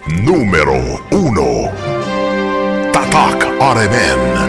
Numero 1. Tatak RMN.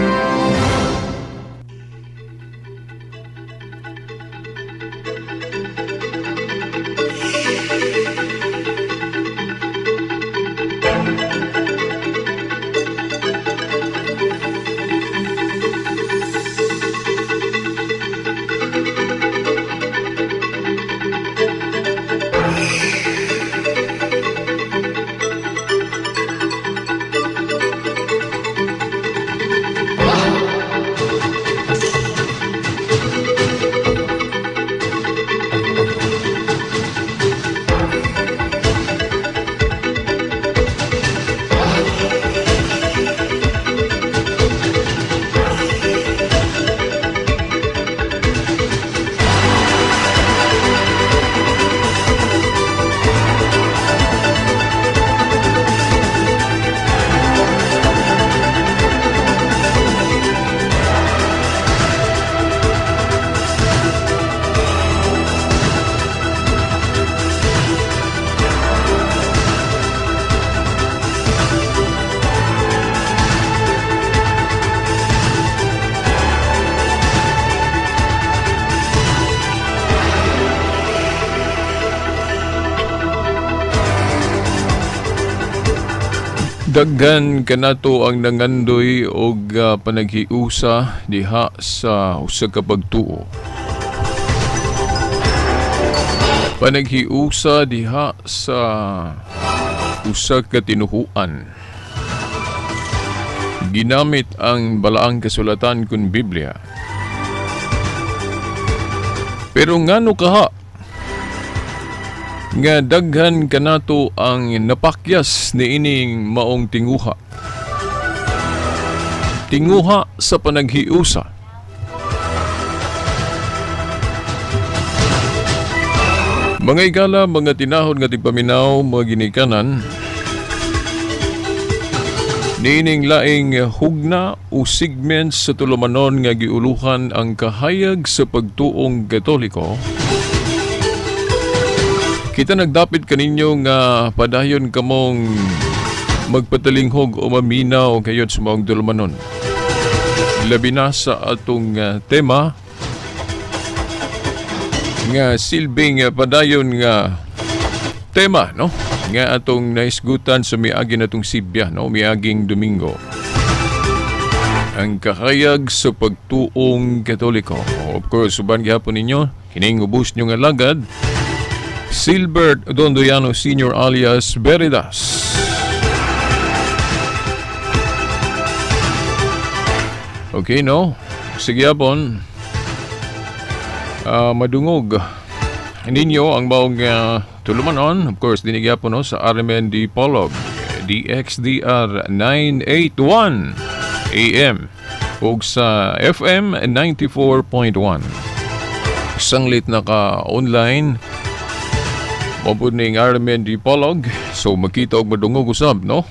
Daghan kanato ang nangandoy og panaghiusa diha sa usa ka pagtuo. Panaghiusa diha sa usa ka tinuhuan. Ginamit ang balaang kasulatan kun Biblia. Pero ngano kaha nga daghan kanato ang napakyas niining maong tinguha. Tinguha sa panaghiusa. Mga igala, mga tinahod nga tigpaminaw, mga ginikanan, niining laing hugna o segment sa tulumanon nga giuluhan ang kahayag sa pagtuong Katoliko. Kita nagdapit kaninyo nga padayon kamong magpatalinghog o maminaw kayod sa maong tulumanon. Labi na sa atong tema nga silbing padayon nga tema, no? Nga atong naisgutan sa miagi natong sibya, no? Miaging Domingo. Ang kahayag sa pagtuong Katoliko. Of course, uban gihapon ninyo, kining ubos nyo nga lagad, Silbert Dondoyano Sr. alias Beridas. Okay, no? Sige apon. Madungog ninyo ang maong tulumanon. Of course, dinigya po, no, sa RMN Dipolog, DXDR 981 AM ug sa FM 94.1. Sanglit naka-online mabud ning RMN Dipolog, so makita og madungog usab, no?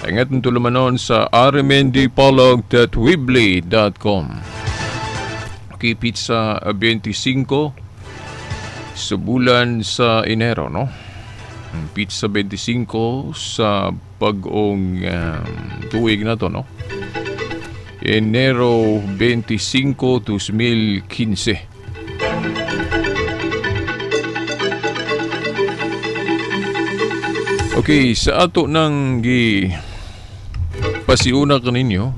Ang atong tulumanon sa rmndipolog.weebly.com. Okay, pizza 25 sa bulan sa Enero, no? Pizza 25 sa bag-ong tuig na to, no? Enero 25, 2015. Okay, sa ato nang gi pasiuna kaninyo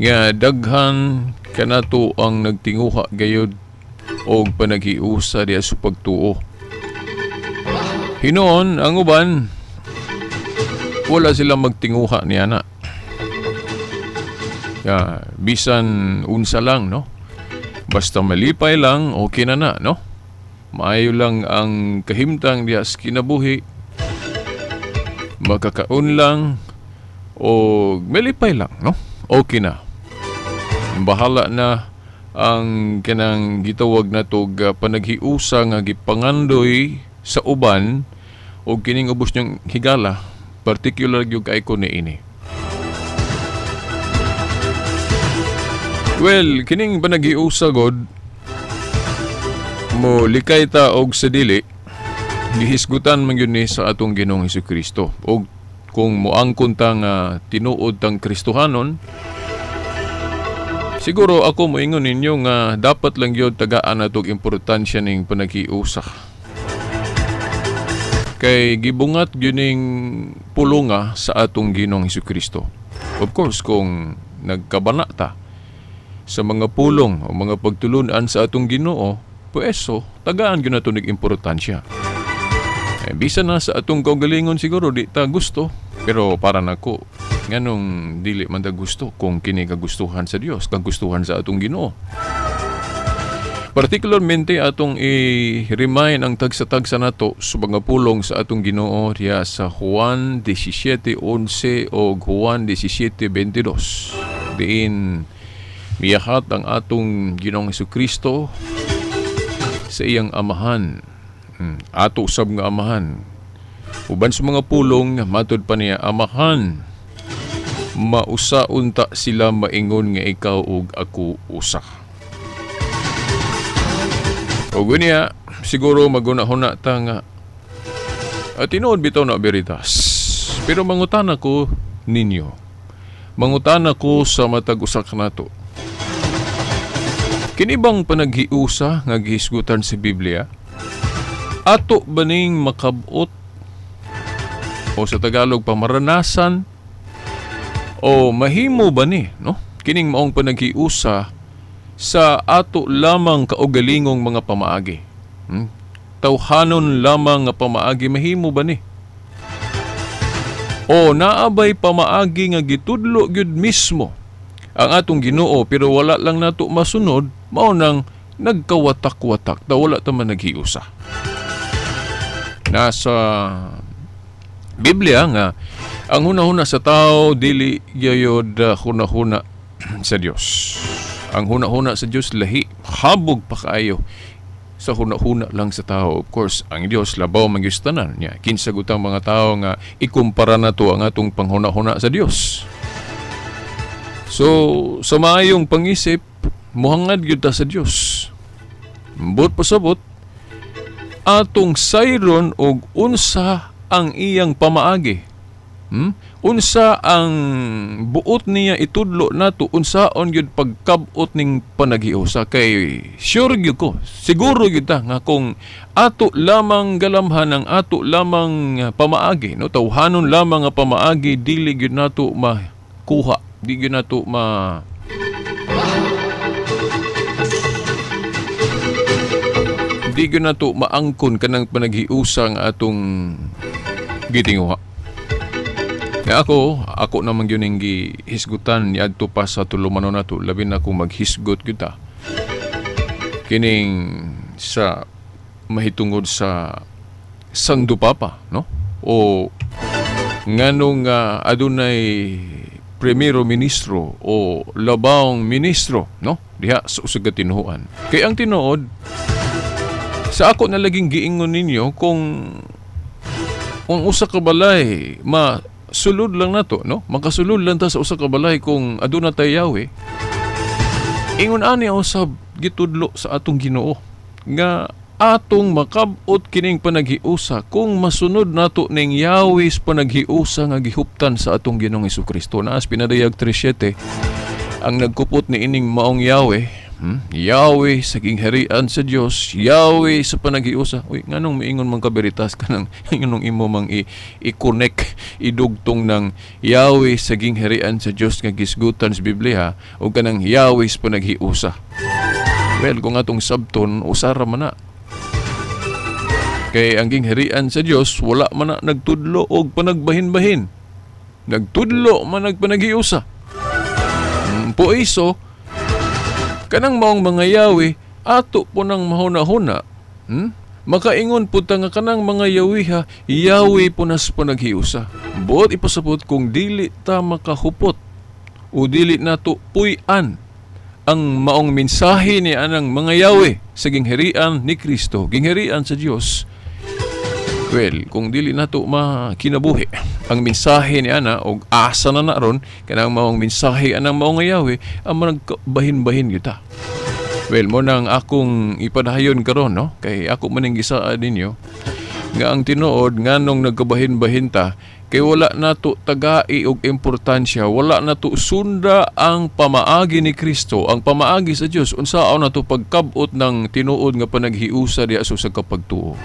nga daghan kanato ang nagtinguha gayod og panaghiusa diha sa pagtuo. Hinuon ang uban wala sila magtinguha niya na. Ya, bisan unsa lang, no? Basta malipay lang, okay na na, no? Maayo lang ang kahimtang diha sa kinabuhi. Makakaon lang o malipay lang, no? Okay na. Bahala na ang kanang gitawag na tog panaghiusa nga gipangandoy sa uban o kining ubos niyang higala, particular gyud kay ko niini. Well, kining panaghiusa god mo likay ta og sa dili, Gihisgutan man gyud ni sa atong Ginoong Hesukristo. Og kung moangkon ta nga tinuod tang Kristohanon, siguro ako moingon ninyo nga dapat lang gyud tagaan natog importansya ning panaghiusa. Kay gibungat gyud ning pulunga sa atong Ginoong Hesukristo. Of course, kung nagkabana ta sa mga pulong o mga pagtulunan sa atong Ginoo, pueso tagaan gyud nato ning importansya. Bisan na sa atong kaugalingon siguro di ta gusto, pero para nako nganong dili man ta gusto kung kini kagustuhan sa Dios, kagustuhan sa atong Ginoo. Particularmente atong i-remind ang tagsa-tagsa nato sa mga pulong sa atong Ginoo diha sa Juan 17:11 o Juan 17:22. Diin miyahat ang atong Ginoong Hesukristo sa iyang amahan. Ato usab nga amahan. Uban sa mga pulong matud pa niya, amahan, mausa unta sila maingon nga ikaw ug ako usa. Og niya siguro maguna-huna ta nga at tinuod bitaw na veritas. Pero mangutana ko ninyo, mangutana ko sa matag usa kanato, kini bang panaghiusa nga gihisgutan sa Biblia, ato ba ning makabot o sa Tagalog pamaranasan o mahimo ba ni, no? Kining maong panaghiusa sa ato lamang kaugalingong mga pamaagi. Tawhanon lamang nga pamaagi, mahimo ba ni? O naabay pamaagi nga gitudlo gyud mismo ang atong Ginoo pero wala lang nato masunod, mao nang nagkawatak-watak ta wala ta man naghiusa. Nasa Biblia nga ang hunahuna sa tao dili gayod hunahuna sa Dios. Ang hunahuna sa Dios lahi, habog pa kaayo sa hunahuna lang sa tao. Of course, ang Dios labaw man gyud sa tanan niya. Kinsa gutang mga tao nga ikumpara nato ang atong panghunahuna sa Dios. So, sa maayong pangisip, muhangad gyud ta sa Dios. Mbot pasabot atong sayron og unsa ang iyang pamaagi. Unsa ang buot niya itudlo nato, unsaon gyud pagkab-ot ning panaghiusa. Kay sure gyud ko, siguro gyud ta nga kung ato lamang galamhan ang ato lamang pamaagi, no, tawhanon lamang nga pamaagi, dili gyud nato makuha, di gyud nato ma di gyud nato maangkon kanang panaghiusa nga atong gitinguha. Kaya ako naman yun ang gihisgutan niadto pa sa tulumanon nato, labi na kung maghisgot gyud ta kining sa mahitungod sa Santo Papa, no? O nganong adunay primero ministro o labawng ministro, no? Diha sa usag ka tinuohan. Kay ang tinuod sa ako na laging giingon ninyo, kung usa ka balay ma sulod lang nato, no? Makasulod lang ta sa usa ka balay kung aduna tay Yahweh. Ingon ani usab gitudlo sa atong Ginoo nga atong makab-ot kining panaghiusa kung masunod nato ning Yahweh sa panaghiusa nga gihuptan sa atong Ginoong Hesukristo. Naas pinadayag 3:7 ang nagkupot ni ining maong Yahweh. Yahweh sa gingharian sa Dios, Yahweh sa panaghiusa. Uy, nganong miingon man ka veritas kanang nganong imo mang i-connect, idugtong ng Yahweh sa gingharian sa Dios nga gisgutan sa Biblia o kanang Yahweh sa panaghiusa. Well, kung atong sabton, usara man na. Kay ang gingharian sa Dios wala man na nagtudlo og panagbahin-bahin. Nagtudlo man nagpanaghiusa. Poiso kanang maong mga Yahweh ato po nang mahuna-huna. Makaingon po ta nga kanang mga Yahweha, Yahweh po nas panaghiusa. Buot ipasabot kung dili ta makahupot o dili nato puy-an ang maong mensahe ni anang mga Yahweh sa gingharian ni Kristo, gingharian sa Dios. Well, kung dili nato makinabuhi ang mensahe ni ana og asa na naron kanang maong mensahe anang maong Yahweh, ang managbahin-bahin kita. Well, mo nang akong ipadayon karon, no? Kay ako man ning gisaad ninyo Nga ang tinuod, nganong nagkabahin-bahin ta, kay wala nato tagai og importansya, wala nato sunda ang pamaagi ni Kristo, ang pamaagi sa Dios, unsaon nato pagkabot ng tinuod nga panaghiusa diha sa kapagtuo.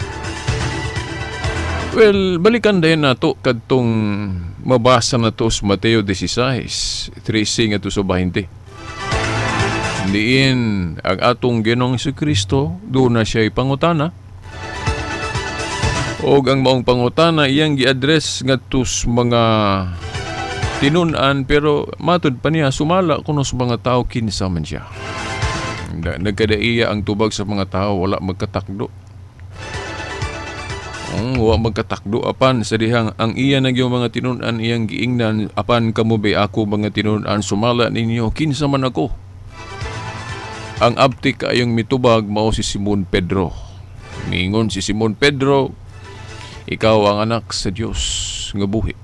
Well, balikan din nato kadtong mabasa nato sa Mateo 16, 13 ngadto sa 20. Diin ang atong Ginoong Kristo, doon na siya pangutana. Og ang maong pangutana iyang gi-address ngadto sa mga tinun-an, pero matud pa niya sumala kuno sa mga tao kinsa man siya. Nagkadaiya ang tubag sa mga tao, wala magkatakdo. Wa magkatakdo apan sa dihang ang iya nagyong mga tinun-an iyang giingnan, apan kamo bay ako mga tinun-an, sumala ninyo kinsa man ako. Ang abtik kaayong mitubag mao si Simon Pedro. Miingon si Simon Pedro, ikaw ang anak sa Dios nga buhi.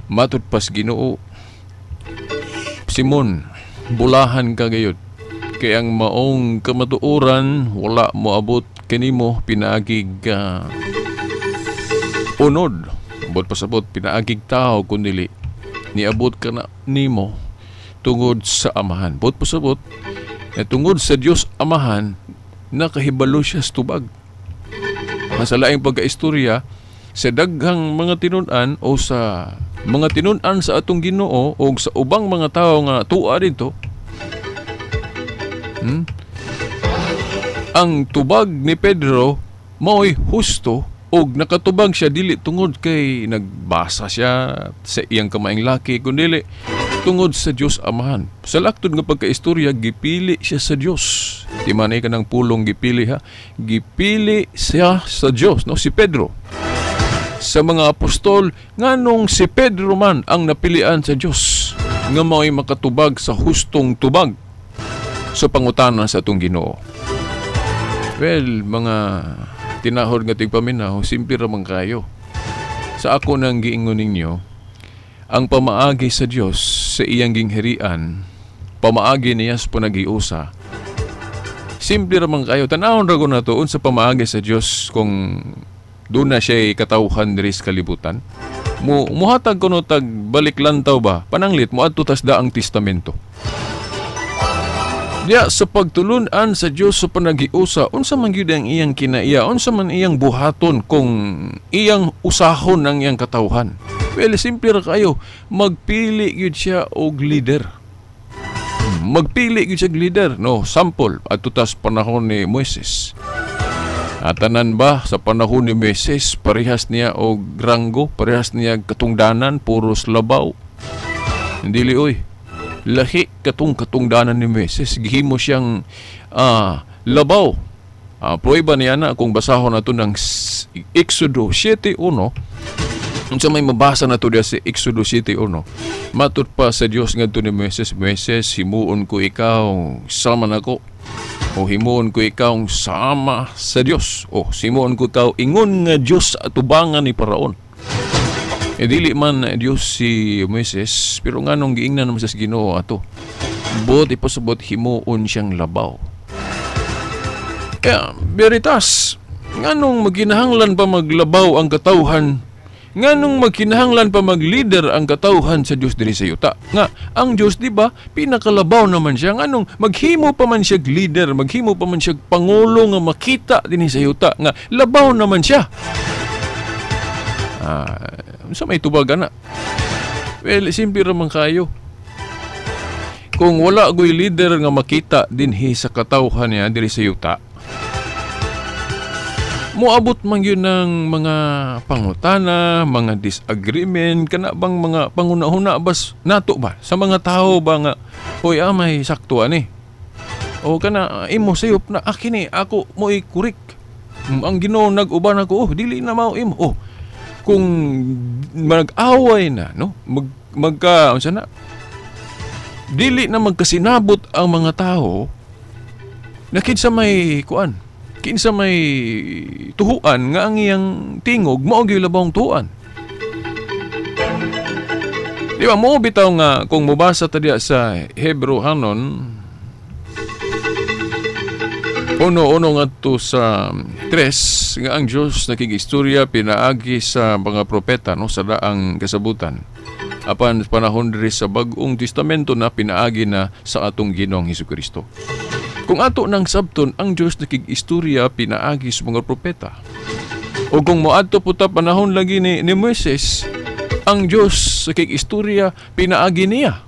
Matud pas Ginoo, Simon, bulahan ka gayud. Kay ang maong kamatuoran wala moabot kanimo pinaagig unod. Abot pasabot pinaagig tao kundili niabot ka na nimo tungod sa Amahan. Bot pasabot na tungod sa Dios Amahan nakahibalo siya sa tubag. Sa laing pagkaistorya sa daghang mga tinun-an o sa mga tinun-an sa atong Ginoo o sa ubang mga tawo nga tuwa dito, ang tubag ni Pedro mao'y husto og nakatubag siya dili tungod kay nagbasa siya sa iyang kamaing laki, kundi tungod sa Dios Amahan. Sa laktod nga pagkaistorya, gipili siya sa Dios. Di man ay kanang pulong gipili ha. Gipili siya sa Dios, no? Si Pedro. Sa mga apostol, nganong si Pedro man ang napilian sa Dios nga mao'y makatubag sa hustong tubag sa pangutana sa atong Ginoo. Well, mga tinahod nga tigpaminaw, simple ra man kayo. Sa ako nang giingon ninyo, ang pamaagi sa Dios sa iyang gingharian, pamaagi niya sa panaghiusa. Simple ra man kayo. Tan-awon ra ko nato unsa pamaagi sa Dios kung doon na siya katawhan diri sa kalibutan. Muhatag kuno tag balik lantaw ba? Pananglit moadto tas daang testamento. Diya sa pagtulun-an sa Dios sa panaghiusa, unsa man gyud ang iyang kinaiya, unsa man iyang buhaton kung iyang usahon ang iyang katawhan. Well, simple ra kayo, magpili gyud siya og leader. Magpili gyud siya og leader, no? Sample adto tas panahon ni Moises. Atanan ba sa panahon ni Moises parehas niya og ranggo, parehas niya katungdanan, puros labaw? Dili oy. Lahi katong katungdanan ni Moises, gihimo siyang labaw. Prueba niya na kung basahon nato ng Exodo 7:1. Unsa may mabasa nato diya sa Exodo 7:1. Matud pa sa Dios ngadto ni Moises, Moises, himuon ko ikaw sama nako. O himuon ko ikaw sama sa Dios. O himuon ko ikaw ingon nga Dios atubangan ni Paraon. E dili man Dios si Moises, pero nganong giingnan naman sa Ginoo ato. Buot ipasabot himuon siyang labaw. Kaya veritas, nganong maginahanglan pa maglabaw ang katawhan, nganong magkinahanglan pa mag-leader ang katawhan sa Dios diri sa yuta. Nga ang Dios, di ba, pinakalabaw naman siya. Nganong maghimo pa man siya leader, maghimo pa man siya pangulo nga makita dinhi sa yuta, nga labaw naman siya. Sa may tubag ana. Well, simple ra man kayo. Kung wala goy leader nga makita dinhi sa katawhan niya diri sa yuta, moabot man gyud ng mga pangutana, mga disagreement, kana bang mga panguna-huna bas nato ba sa mga tao ba nga hoy amay sakto ani. O kana imo sayop na akini ako mo'y kurik. Ang Ginoo nag-uban ako, oh dili na mao imo. Oh, kung mag-away na, no? Magka unsa na? Dili na magkasinabot ang mga tao na kinsa may kuan, kinsa may tuhuan nga ang iyang tingog mao gyud labawng tuhuan. Di ba mo bitaw nga kung mobasa ta diya sa Hebrew hanon Uno-uno ngadto sa tres nga ang Dios nakigistorya pinaagi sa mga propeta, no, sa Daang Kasabutan. Apan panahon diri sa Bag-ong Testamento na, pinaagi na sa atong Ginoong Hesukristo. Kung ato nang sabton, ang Dios nakigistorya pinaagi sa mga propeta. O kung moadto po ta panahon lagi ni Moises, ang Dios nakigistorya pinaagi niya.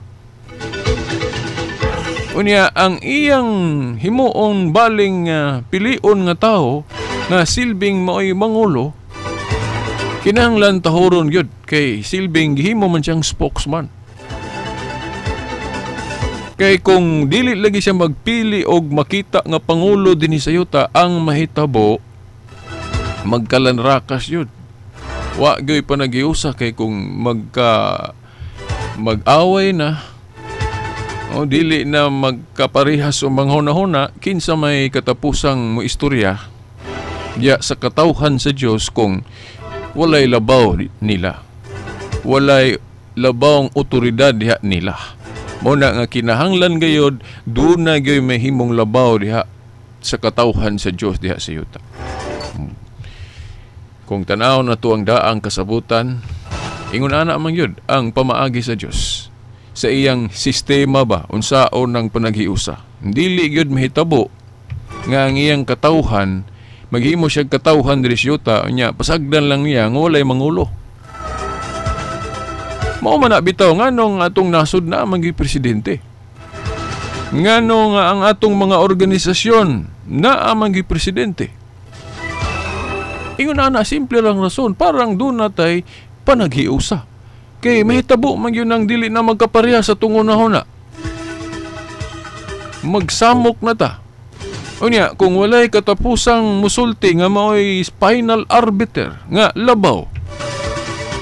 Unya ang iyang himuon baling pilion nga tawo nga silbing maoy mangulo, kinahanglan tahuron gyud kay silbing gihimo man siyang spokesman. Kay kung dili lagi siya magpili og makita nga pangulo dinhi sa yuta, ang mahitabo magkalanrakas yun. Wa gyoy panaghiusa kay kung mag-away na o dili na magkaparehas o manghuna-huna, kinsa may katapusang mo istorya diya sa katawhan sa Dios kung walay labaw nila, walay labawng otoridad diha nila? Mo na nga kinahanglan gayod duna gyoy mahimong labaw diha sa katawhan sa Dios diha sa yuta. Kung tanaw na to ang Daang Kasabutan, ingon ana man gyud ang pamaagi sa Dios sa iyang sistema ba, unsaon ng panaghiusa. Dili gyud mahitabo nga ang iyang katawhan maghimo siya katawhan diri sa yuta, unya pasagdan lang niya nga walay mangulo. Mao man na bitaw nganong atong nasod na man gyud presidente, ngano nga ang atong mga organisasyon naa man gyud presidente. Ingon ana, simple lang rason, parang doon natay panaghiusa. Kay mahitabo man yun ang dili na magkapareha sa tungunahuna. Magsamok na ta. Unya, kung walay katapusang musulti nga maoy final arbiter nga labaw,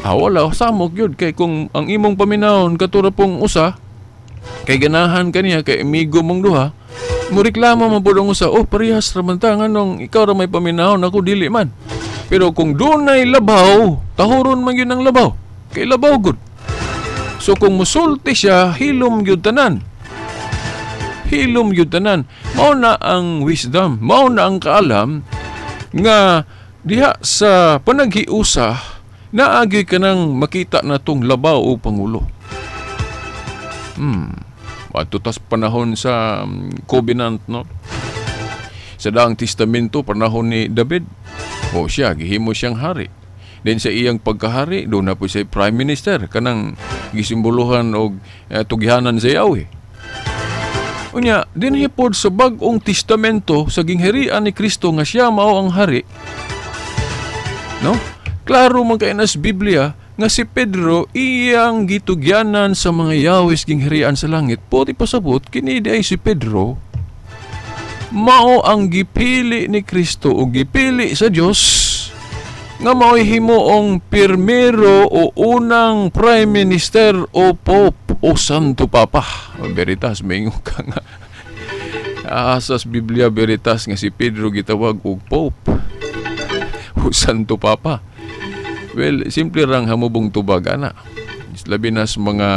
wala, samok yun. Kay kung ang imong paminahon katura pong usa, kay ganahan kaniya, kay amigo mong duha, mureklamo man pud ang usa, "Oh, parehas ra man ta, nganong ikaw ra may paminahon, ako dili man?" Pero kung dunay labaw, tahuron man yun ang labaw. Kay labaw gud. So kung musulti siya, hilom gyud tanan. Hilom gyud tanan. Mao na ang wisdom, mao na ang kaalam nga diha sa panaghiusa naagi ka nang makita na tong labaw o pangulo. Ato tas panahon sa covenant, no? Sa Daang Testamento, panahon ni David, o siya, gihimo siyang hari. Then sa iyang pagkahari, doon na po siya prime minister, kanang gisimboluhan og tugyanan sa Yahweh. Unya, dinhi pod sa Bag-ong Testamento sa gingharian ni Kristo nga siya mao ang hari. No? Klaro man kay nas Biblia nga si Pedro iyang gitugyanan sa mga Yahweh gingharian sa langit. Poti pasabot kini di ay si Pedro mao ang gipili ni Kristo o gipili sa Dios nga mao'y himuong pirmero o unang prime minister o pope o santo papa. O Veritas, maingon ka nga. Asas Biblia, Veritas, nga si Pedro gitawag og pope o santo papa? Well, simple rang hamubong tubag ana. Labi na sa mga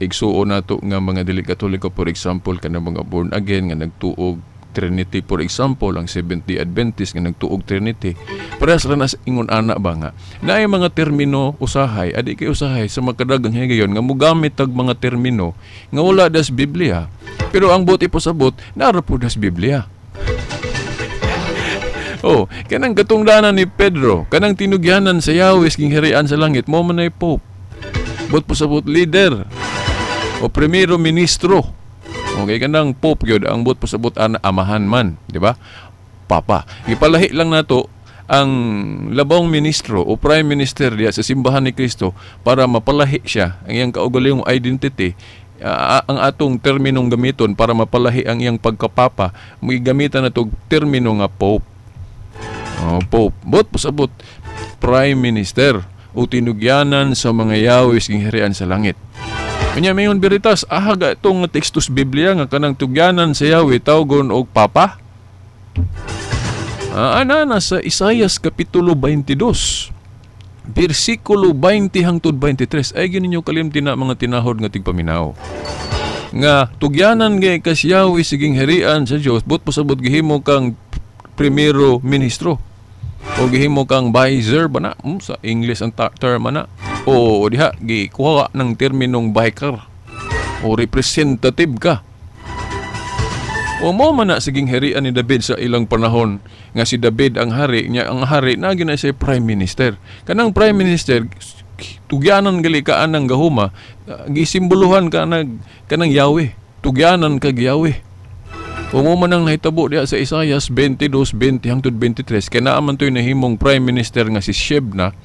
igsuon nato nga mga dili Katoliko, for example, kanang mga born again nga nagtuog Trinity, for example, ang Seventh-day Adventist nga nagtuog Trinity. Parehas ra na sa ingon ana ba nga naay mga termino usahay, adi kay usahay sa makadagang higayon nga mogamit tag mga termino nga wala das Biblia, pero ang buot ipasabot naa ra pud das Biblia. Oh, kanang katungdanan ni Pedro, kanang tinugyanan sa Yahweh gingharian sa langit, mo man ay pope. Buot pasabot leader o primero ministro. Okay, kanang pope gyud ang buot pasabot ana amahan man, di ba? Papa. Gipalahi lang nato ang labawng ministro o prime minister diya sa simbahan ni Kristo para mapalahi siya ang iyang kaugalingong identity. Ang atong terminong gamiton para mapalahi ang iyang pagkapapa, gamitan nato termino nga pope. Oh, pope. Buot pasabot prime minister o tinugyanan sa mga Yahweh gingharian sa langit. Kanya mayon Veritas, ahaga itong tekstos Biblia nga kanang tugyanan sa Yahweh tawgon og papa? Ana na sa Isayas kapitulo 22 bersikulo 20 hangtod 23. Ay gini ninyo kalimti na mga tinahod nga tigpaminaw. Nga tugyanan gay kas Yahweh siging harian sa Dios, but pasabot gihimo kang primero ministro o gihimo kang vicer ba na, sa English ang term na, o diha gikuha ng terminong biker o representative ka. O mo man na siging harian ni David sa ilang panahon nga si David ang hari niya, ang hari na gina siya prime minister. Kanang prime minister tugyanan gali ka anang gahuma, gisimboluhan ka nag kanang Yahweh, tugyanan kag Yahweh. O mo man ang nahitabo diha sa Isaias 22:20 hangtod 23, kay naa man to'y nahimong prime minister nga si Shebna,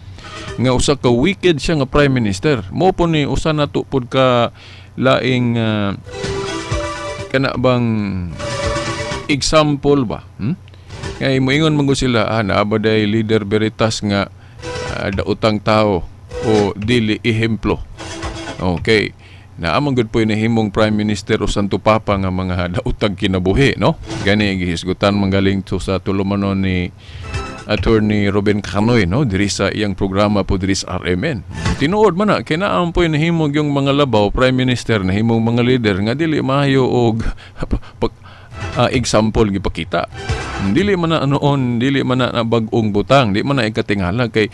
nga usa ka wicked siya nga prime minister. Mo po ni usa na to pod ka laing kana bang example ba? Kay moingon man gud sila, naa ba day leader Veritas nga daotang tao o dili ehemplo. Okay. Naa man gud po'y nahimong prime minister o Santo Papa nga mga daotang kinabuhi, no? Gani gihisgutan man galing to sa tulumanon ni Attorney Robin Canoy, no, diri sa iyang programa po diri sa RMN. Tinuod man na kay naa po'y nahimog yung mga labaw prime minister, nahimong mga leader nga dili maayo og example gipakita. Dili man na noon, dili man na bag-ong butang, di man na ikatingala kay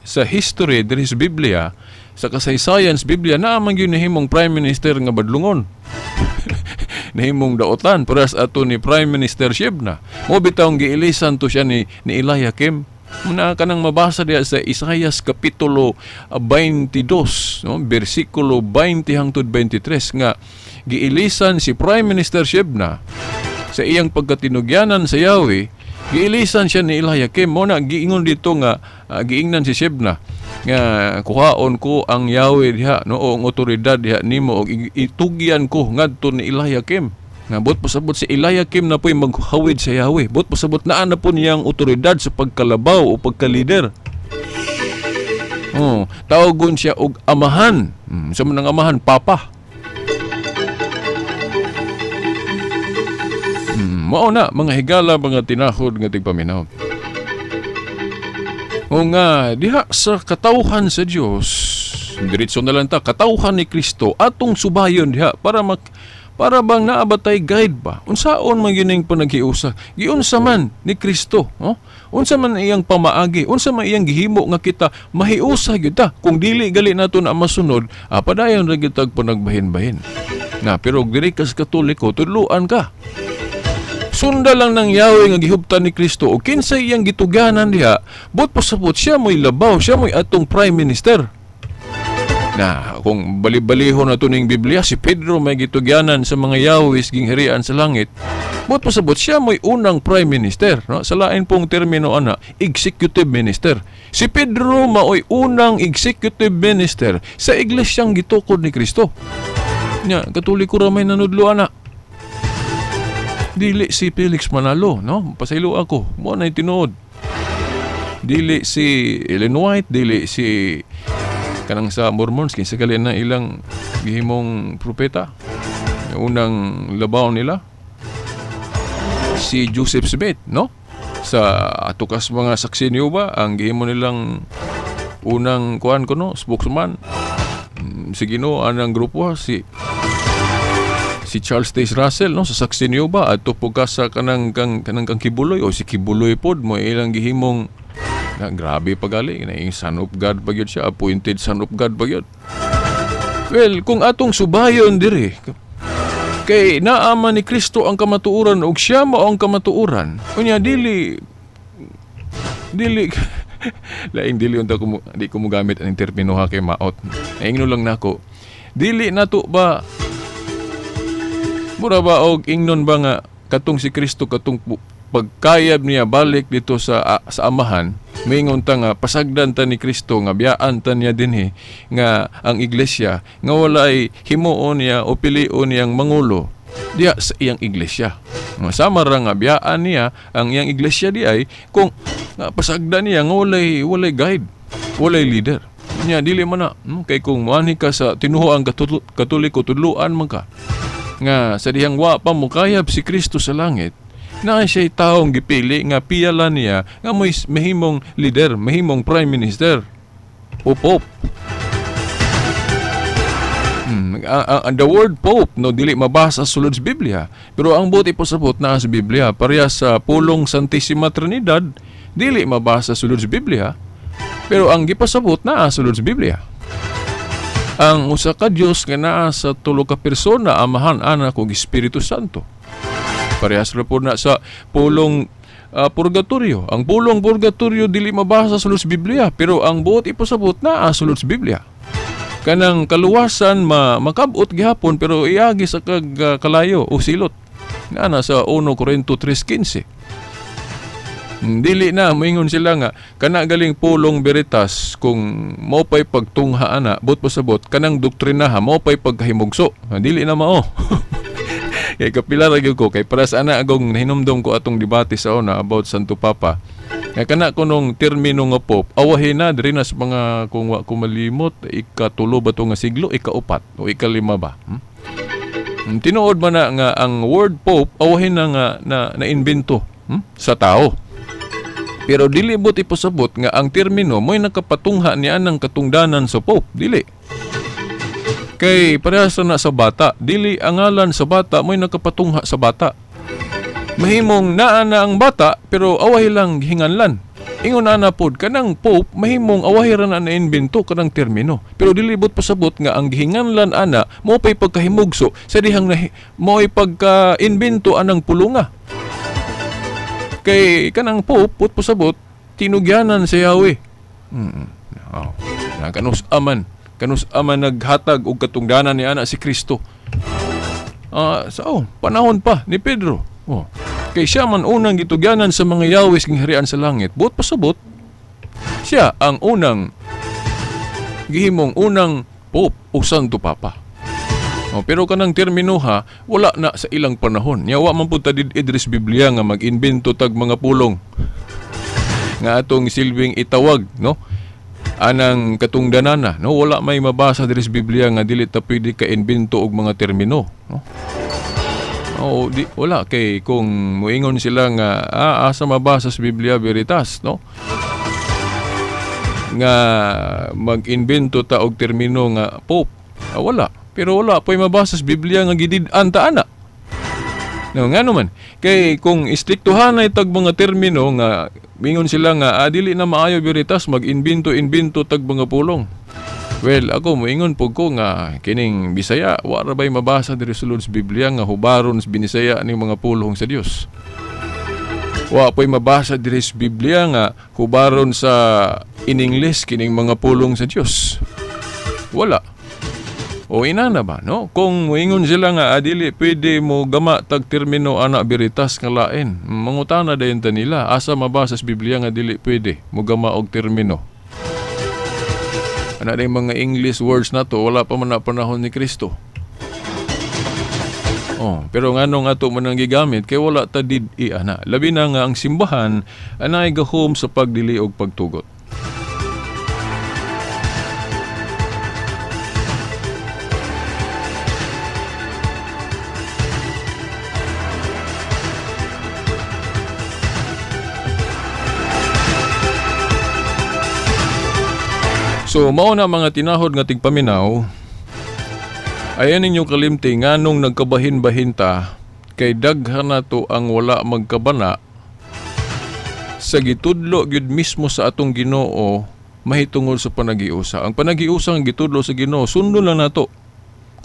sa history diri sa Biblia, sa kasaysayan sa Biblia, naa man gyud nahimong prime minister nga badlungon. Nahimong daotan paras ato ni Prime Minister Shebna. Mo bitawng giilisan to siya ni Eliakim. Muna kanang mabasa diha sa Isaias kapitulo 22, no, bersikulo 20 hangtod 23 nga giilisan si Prime Minister Shebna sa iyang pagkatinugyanan sa Yahweh. Giilisan siya ni Eliakim. Mo na giingon dito nga giingnan si Shebna nga kuhaon ko ang Yahweh diha, no, o ang otoridad diha nimo og itugyan ko ngadto ni Eliakim. Nga bot pasabot si Eliakim na po'y maghawid sa Yahweh. Bot pasabot naa na po niyang otoridad sa pagkalabaw o pagkalider. Oh, tawagon siya og amahan. Sa man ang amahan, papa. Mao na mga higala, mga tinahod nga tigpaminaw. O nga diha sa katawhan sa Dios, diretso na lang ta, katawhan ni Kristo atong subayon diha para para bang naabatay guide ba? Unsaon man gining panaghiusa? Giunsa man ni Kristo, no? Unsa man iyang pamaagi? Unsa man iyang gihimo nga kita mahiusa gyud ta? Kung dili gali nato na masunod, padayon ra gyud tag panagbahin-bahin. Na pero diri ka sa Katoliko, tudluan ka. Sunda lang ng Yahweh nga gihubtan ni Kristo o kinsay iyang gituganan diha, but pasabot siya mo'y labaw, siya mo'y atong prime minister. Na kung bali-balihon na ito ning Biblia, si Pedro may gitugyanan sa mga Yahwehs gingharian sa langit, but pasabot siya mo'y unang prime minister, no? Sa lain pong termino ana, executive minister. Si Pedro mao'y unang executive minister sa iglesyang gitukod ni Kristo. Nya, Katoliko ra may nanudlo ana. Dili si Felix Manalo, no? Pasaylo ako, mo na tinuod. Dili si Ellen White, dili si kanang sa Mormons, kinsa gali na ilang gihimong propeta. Unang labaw nila si Joseph Smith, no? Sa atukas mga saksi niyo ba ang gihimo nilang unang kuan ko, no, spokesman. Si Ginoo anang grupo si Charles Taze Russell, no, sa saksi niyo ba adto po ka sa kanang kang kanang kang Kibuloy o si Kibuloy pod mo ilang gihimong na, grabe pagali na yung son of God pa gyud siya, appointed son of God pa gyud. Well, kung atong subayon diri kay naama ni Kristo ang kamatuoran ug siya mao ang kamatuoran, unya dili dili laing dili unta ko di ko mogamit ang termino ha kay maot. Naingno lang nako. Dili nato ba mura ba og ingnon ba nga katong si Kristo katong pagkayab niya balik dito sa Amahan, maingon ta nga pasagdan ta ni Kristo nga biyaan ta niya dinhi nga ang iglesia nga walay himuon niya o pilion niyang mangulo diya sa iyang iglesia. Sama ra nga biyaan niya ang iyang iglesia di ay kung pasagdan niya nga walay guide, walay leader. Nya dili man na, kay kung moanhi ka sa tinuoang Katoliko, tudluan man ka nga sa dihang wa pa mokayab si Kristo sa langit, na siya'y taong gipili nga piyala niya nga mo'y mahimong leader, mahimong prime minister o pope. The word Pope, no, dili mabasa sulod sa Biblia, pero ang buot ipasabot naa sa Biblia. Pareha sa pulong Santissima Trinidad, dili mabasa sulod sa Biblia, pero ang gipasabot naa sulod sa Biblia. Ang usa ka Dios nga naa sa tulo ka persona, Amahan, Anak ug Espiritu Santo. Parehas ra po na sa pulong purgatorio. Ang pulong purgatorio dili mabasa sulod sa Biblia, pero ang buot ipasabot naa sulod sa Biblia. Kanang kaluwasan makabot gihapon, pero iagi sa kag kalayo o silot. Naa na sa 1 Corinto 3:15. Dili na moingon sila nga kana galing pulong veritas kung mo pay pagtungha ana, but pasabot kanang doktrinaha mo pay pagkahimugso. Dili na mao. Kay kapila ra gyud ko kay para sa ana agong nahinumdom ko atong debate sa una about Santo Papa. Nga kana kunong termino nga Pope, awahin na diri na sa mga, kung wa ko malimot, ikatulo ba to nga siglo, ikaupat o ikalima ba? Tinuod man na nga ang word Pope awahin na nga na invento sa tao. Pero dili bot ipasabot nga ang termino mo'y nakapatungha niya ng katungdanan sa Pope, dili. Kay parehas na sa bata, dili ang ngalan sa bata mo'y nakapatungha sa bata. Mahimong naa na ang bata pero awahi lang hinganlan. Ingon ana pod kanang Pope mahimong awahi ra na naimbento kanang termino. Pero dili bot pasabot nga ang gihinganlan ana mo pay pagkahimugso sa dihang mo'y pagka-imbento anang pulunga. Kay kanang Pope put pasabot tinugyanan sa Yahweh. Oh. Na kanus aman, kanus aman naghatag og katungdanan ni ana si Kristo. Sa panahon pa ni Pedro. Oh. Kay siya man unang gitugyanan sa mga Yahweh ng harian sa langit. Buot pasabot, siya ang unang gihimong unang Pope o Santo Papa. Oh, pero kanang termino ha, wala na sa ilang panahon. Nya wa man pud ta did-idris Biblia nga mag-imbento tag mga pulong nga atong silbing itawag, no? Anang katungdanana, no? Wala may mabasa diri sa Biblia nga dili ta pwede ka-imbento og mga termino, no? Oh, di, wala kay kung moingon sila nga asa mabasa sa Biblia veritas, no? Nga mag-imbento ta og termino nga Pope. Wala. Pero wala po'y mabasa sa Biblia nga gidid-an ta ana. No, ngano man kay kung istriktuhan ay tag mga termino nga mingon sila nga dili na maayo veritas mag-imbento-imbento tag mga pulong. Well, ako moingon pug ko nga kining Bisaya wa ra bay mabasa diri sulod sa Biblia nga hubaron sa Binisaya ning mga pulong sa Dios. Wa po'y mabasa diri sa Biblia nga hubaron sa in English kining mga pulong sa Dios. Wala. O inana ba, no? Kung moingon sila nga dili pwede mo gama tag termino ana veritas nga lain. Mangutana dayon ta nila asa mabasa sa Biblia nga dili pwede mo gama og termino. Ana day mga English words na to wala pa man na panahon ni Kristo. Oh, pero nganong ato man ang gigamit kay wala ta did-i ana. Labi na nga ang simbahan anay gahom sa pagdili og pagtugot. So mao na mga tinahod nga tigpaminaw, ayan ninyo kalimti nganong nagkabahin-bahin ta kay daghan na to ang wala magkabana sa gitudlo gyud mismo sa atong Ginoo mahitungod sa panagiusa. Ang panagiusa ang gitudlo sa Ginoo, sundon lang nato.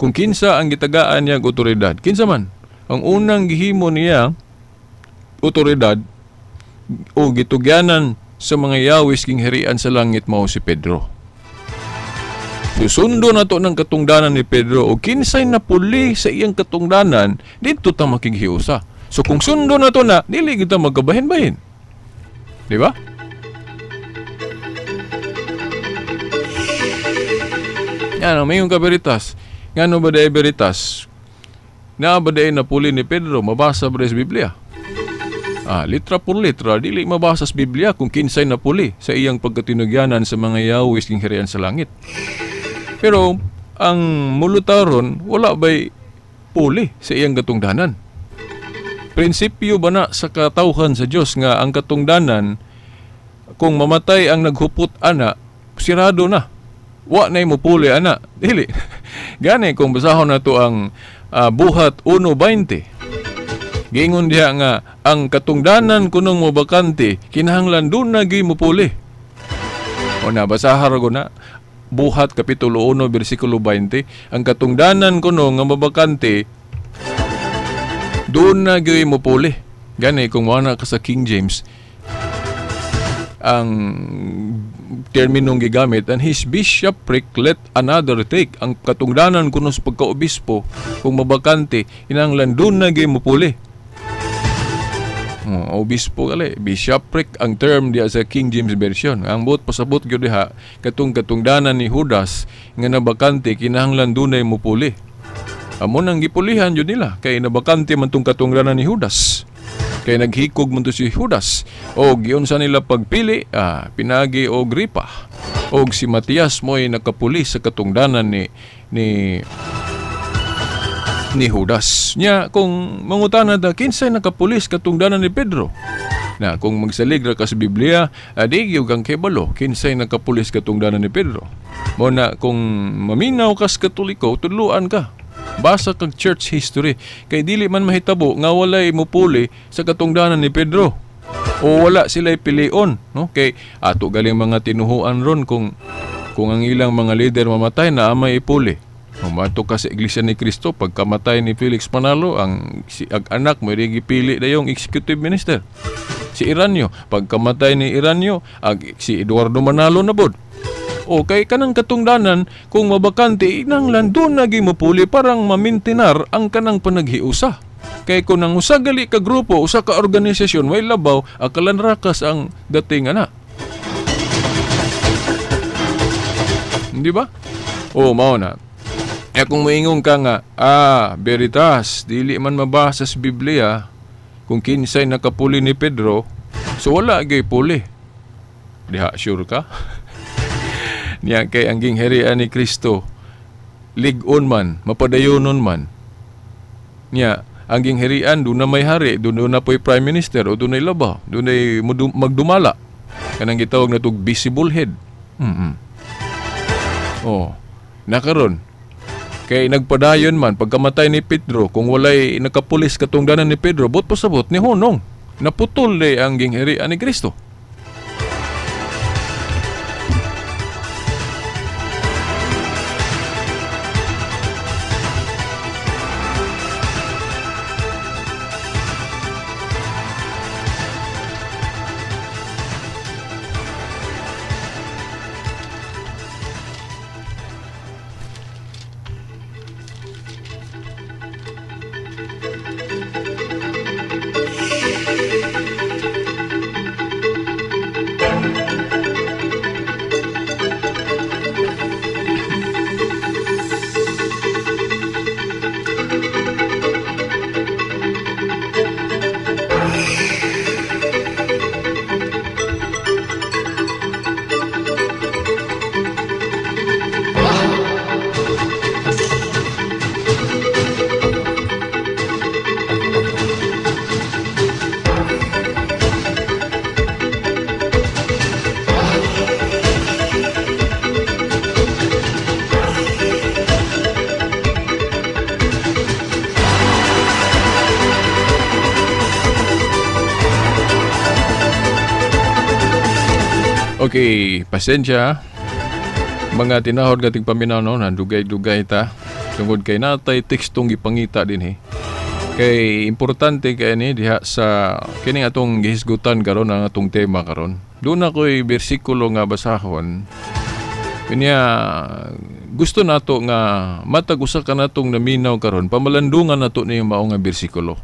Kung kinsa ang gitagaan niya og otoridad, kinsa man ang unang gihimo niya otoridad o gitugyanan sa mga yawis king harian sa langit mao si Pedro. Susundo na to ng katungdanan ni Pedro o kinsay napuli sa iyang katungdanan, dito ta makighiusa. So kung sundo na to na, dili kita magkabahin-bahin. Di ba? Yan, may yung kaberitas. Ngano ba dahil veritas? Naa ba dahil napuli ni Pedro, mabasa ba sa Biblia? Litra por litra, dili mabasa sa Biblia kung kinsay napuli sa iyang pagkatinugyanan sa mga yawis ng harian sa langit. Pero ang mulutaron, wala ba'y puli sa iyang katungdanan? Prinsipyo ba na sa katawhan sa Diyos nga ang katungdanan, kung mamatay ang naghupot ana, sirado na. Wa na mupuli ana. Dili. Gani kung basahon nato ang Buhat 1:20. Giingon diha nga ang katungdanan kunong mobakante kinahanglan duna gyud mupuli. O na basahar ko na Buhat kapitulo 1 bersikulo 20, ang katungdanan kuno nga mabakante duna gyud mupuli. Gani kung moana ka sa King James, ang terminong gigamit, and his bishopric let another take. Ang katungdanan kuno sa pagkaobispo kung mabakante kinahanglan duna gyud mupuli. Obispo gali, bishopric ang term diha sa King James Version. Ang buot pasabot gyud diha katong katungdanan ni Judas nga nabakante kinahanglan dunay mupuli. Amo nang gipulihan jud nila kay nabakante man tong katungdanan ni Judas. Kay naghikog man to si Judas. Og giunsa nila pagpili, pinagi og ripa. Og si Matias mo'y nakapuli sa katungdanan ni Judas. Nya kung mangutana ta kinsay nakapulis katungdanan ni Pedro. Na kung magsalig ra ka sa Biblia, di gyud kang kibalo kinsay nakapulis katungdanan ni Pedro. Mo na kung maminaw kas Katoliko, tudluan ka. Basa kag church history kay dili man mahitabo nga walay mupuli sa katungdanan ni Pedro o wala sila'y pilion, no? Kay ato galing mga tinuhuan ron kung ang ilang mga leader mamatay na amay ipuli. Umato ka sa Iglesia ni Cristo, pagkamatay ni Felix Manalo, ang si ag anak mo gipili dayong executive minister. Si Iranyo, pagkamatay ni Iranyo, ag si Eduardo Manalo na bod. O kay kanang katungdanan kung mabakante inanglan doon nagi mupuli parang mamintinar ang kanang panaghiusa. Kay kung ang usa gali ka grupo, usa ka organisasyon way labaw, akalan rakas ang dating ana. Hindi ba? O mao na. E kung moingon ka nga, veritas, dili man mabasa sa Biblia kung kinsay nakapuli ni Pedro, so wala gay puli. Diha sure ka? Niya kay ang gingharian ni Kristo lig-on man, mapadayonon man. Niya ang gingharian doon na may hari, doon na po'y prime minister o doon ay laba, doon ay magdumala. Kanang gitawag na tog visible head. Oh, nakaron. Kay nagpadayon man pagkamatay ni Pedro, kung walay nakapulis katungdanan ni Pedro, bot pasabot ni Honong. Naputol day ang gingharian ni Kristo. Okay, pasensya. Mga tinahod kating paminaw no, nandugay-dugay ta. Tungod kay natay tekstong gipangita din eh. Kay importante kay ni diha sa kining atong gihisgutan karon ang atong tema karon. Doon ako'y bersikulo nga basahon. Kanya gusto nato nga matag usa ka natong naminaw karon, pamalandungan nato ni mao nga bersikulo.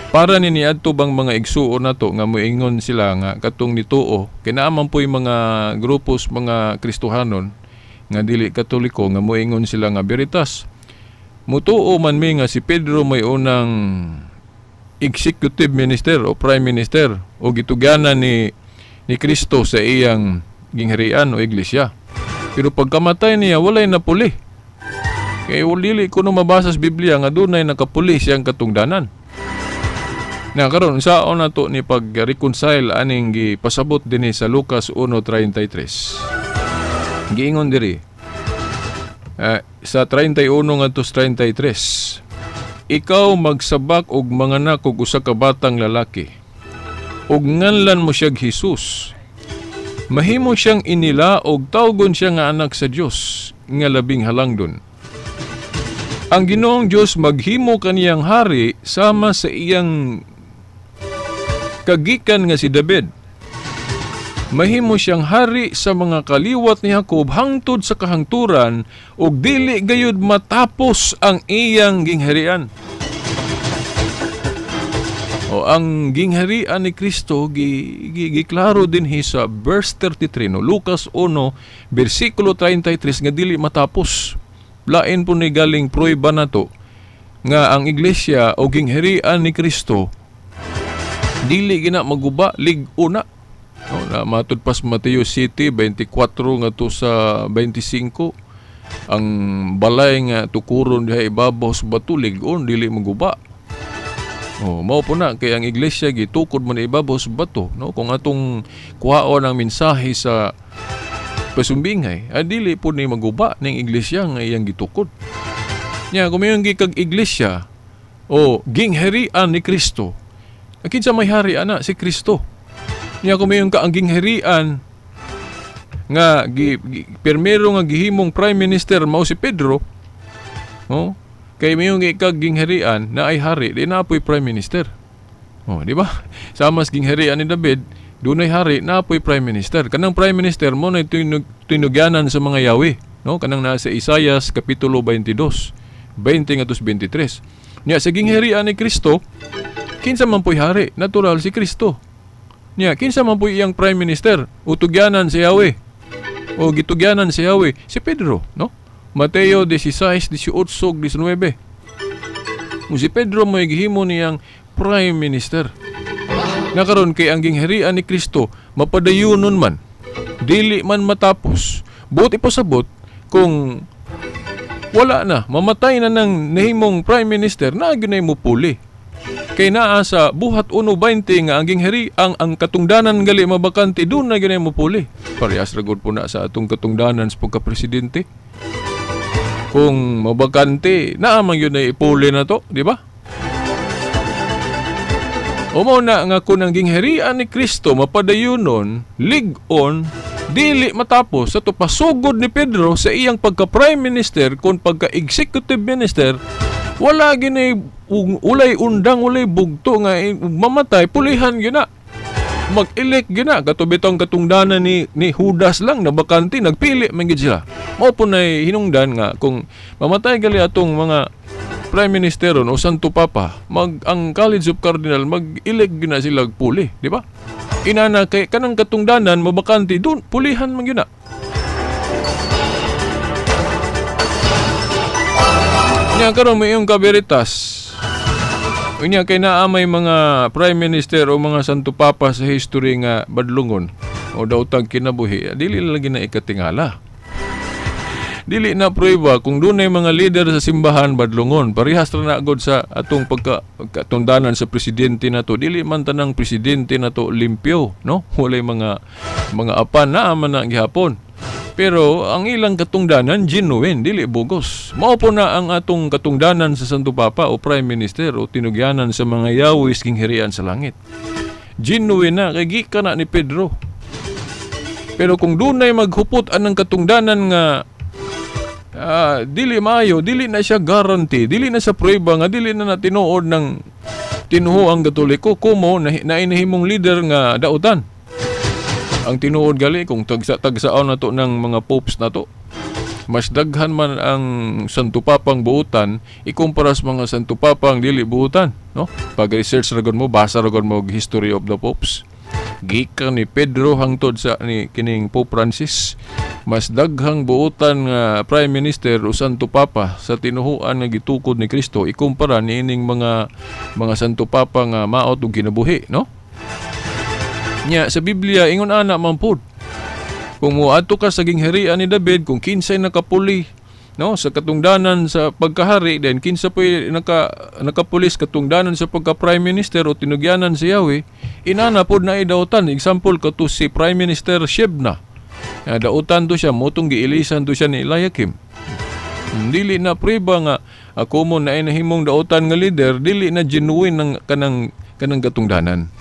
Para ni niadto bang mga igsuon nato nga moingon sila nga katong nituo kinaaman po'y mga grupos mga Kristohanon nga dili Katoliko nga moingon sila nga veritas. Mutuo man mi nga si Pedro may unang executive minister o prime minister o gitugyanan ni Kristo sa iyang gingharian o iglesia. Pero pagkamatay niya walay napuli. Kay dili kuno mabasa sa Biblia nga dunay nakapuli siyang katungdanan. Na karon saon nato ni pag-reconcile aning gipasabot dinhi sa Lucas 1:33. Giingon diri sa 31 ngadto sa 33, "Ikaw magsabak og manganak og usa ka batang lalaki, ug nganlan mo siya Hesus. Mahimo siyang inila og tawgon siya nga anak sa Dios nga labing halangdon. Ang Ginoong Dios maghimo kaniyang hari sama sa iyang kagikan nga si David. Mahimo siyang hari sa mga kaliwat ni Jacob hangtod sa kahangturan, ug dili gayud matapos ang iyang gingharian." O ang gingharian ni Kristo giklaro dinhi sa verse 33, no, Lucas 1 bersikulo 33, nga dili matapos. Lain po ni galing prueba nato nga ang iglesia o gingharian ni Kristo dili gina maguba, lig-o na. No, na matud pas Mateo 7:24 ngadto sa 25, ang balay nga tukuron diha ibabaw sa bato lig-on, dili maguba. Oh, mao po na kay ang iglesia gitukod man ibabaw sa bato, no? Kung atong kuhaon ang mensahe sa pasumbingay, dili po ni maguba ning iglesia nga iyang gitukod. Nya kung mayon gikag iglesia o gingharian ni Kristo, kinsa may hari ana? Si Kristo. Nya kung mayon ka ang gingharian nga pirmero nga gihimong prime minister mao si Pedro, no? Kay mayon gikag gingharian na ay hari, di na apoy prime minister. Oh, di ba? Sama sa gingharian ni David, dunay hari, na apoy prime minister. Kanang prime minister mo na tinugyanan sa mga yawi, no? Kanang nasa Isayas kapitulo 22, 20 ngadto 23. Nya sa gingharian ni Kristo, kinsa man po'y hari? Natural si Kristo. Nya kinsa man po'y iyang prime minister? Utugyanan si Yahweh. O gitugyanan si Yahweh, si Pedro, no? Mateo 16, 18, 19. Kung si Pedro may gihimo niyang prime minister. Nakaron kay ang gingharian ni Kristo mapadayunon man, dili man matapos. Buot ipasabot kung wala na, mamatay na ng nahimong prime minister, na gyud mo puli. Kay naa sa Buhat 1:20 nga ang ginghari ang katungdanan gali mabakante, doon na gyud mo puli. Parehas ra gud po na sa atong katungdanan sa pagka-presidente. Kung mabakante, naa man gyud na ipuli na to, di ba? O mao na nga kung ang gingharian ni Kristo mapadayunon, lig-on, dili matapos sa to pasugod ni Pedro sa iyang pagka-prime minister kung pagka-executive minister, wala ginay ulay undang, ulay bugto nga mamatay, pulihan gyud na. Mag-elect gyud na. Katubitong katungdanan ni Judas lang na bakante, nagpili man gyud sila. Mao po nay hinungdan nga kung mamatay gali atong mga prime minister o Santo Papa, ang College of Cardinal mag-elect gyud na sila puli, di ba? Inana kay kanang katungdanan mabakante dun, pulihan man gyud na. Nya karon may iyong kaberitas. Unya kay naa may mga prime minister o mga Santo Papa sa history nga badlungon o daotag kinabuhi, dili lagi na ikatingala. Dili na prueba kung dunay mga leader sa simbahan badlungon. Parehas ra na gud sa atong pagkatundanan sa presidente nato. Dili man tanang presidente nato limpyo, no? Walay mga apan na man na gihapon. Pero ang ilang katungdanan genuine, dili bugos. Mao po na ang atong katungdanan sa Santo Papa o Prime Minister o tinugyanan sa mga yawis gingharian sa langit. Genuine na kay gikan na ni Pedro. Pero kung dunay maghupot anang katungdanan nga dili maayo, dili na siya guarantee, dili na siya prueba nga dili na tinuod ng tinuo ang Katoliko kumo na inahimong leader nga dautan. Ang tinuod gali kung tagsaon nato ng mga popes nato, mas daghan man ang Santo Papang buutan ikumpara sa mga Santo Papang dili buutan, no? Pag research ra gud mo, basa ra gud mo history of the popes. Gikan ni Pedro hangtod sa ni kining Pope Francis, mas daghang buutan nga prime minister o Santo Papa sa tinuhuan nga gitukod ni Kristo ikumpara niining mga Santo Papa nga maot og kinabuhi, no? Nya sa Biblia ingon ana man pud. Kung moadto ka sa gingharian ni David, kung kinsay nakapuli, no, sa katungdanan sa pagkahari, then kinsa poy nakapulis katungdanan sa pagka prime minister o tinugyanan si Yahweh, inana pod na idawtan. Example kato si Prime Minister Shebna. Dautan to siya motong giilisan to siya ni Eliakim. Dili na prueba nga ako mo na nahimong dautan nga leader, dili na genuine ng kanang kanang katungdanan.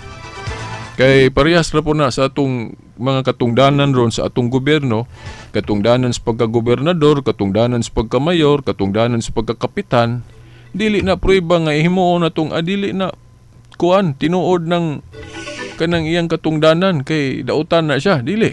Kay parehas ra po na sa atong mga katungdanan ron sa atong gobyerno, katungdanan sa pagkagobernador, katungdanan sa pagkamayor, katungdanan sa pagkakapitan, dili na prueba nga himuon natong dili na kuan tinuod ng kanang iyang katungdanan kay dautan na siya, dili.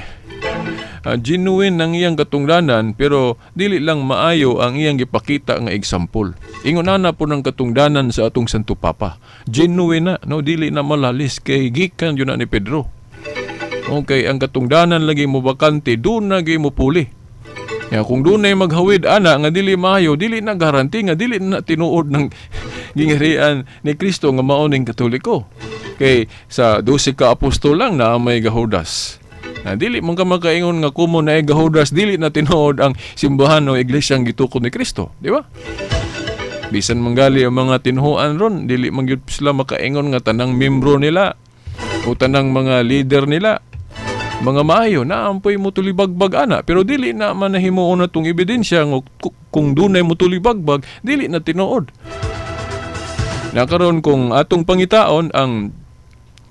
Genuine ang iyang katungdanan pero dili lang maayo ang iyang gipakita nga example. Ingon ana po ng katungdanan sa atong Santo Papa. Genuine na, no, dili na malalis kay gikan yun na ni Pedro. Okay, ang katungdanan lagi mo bakante, doon na mo puli. Ya, kung doon na maghawid ana nga dili maayo, dili na garanti nga dili na tinuod ng gingarian ni Kristo nga mao ning Katoliko. Kay sa 12 ka apostol lang na may gahudas. Na dili man ka makaingon nga kumo na gahudas, dili na tinuod ang simbahan o iglesyang gitukod ni Kristo, di ba? Bisan manggali ang mga tinuhuan ron, dili man gyud sila makaingon nga tanang membro nila o tanang mga leader nila mga maayo na ampoy mo tulibagbag ana, pero dili na man nahimuon na tong ebidensya nga kung dunay mo tulibagbag dili na tinuod. Nakaron kung atong pangitaon ang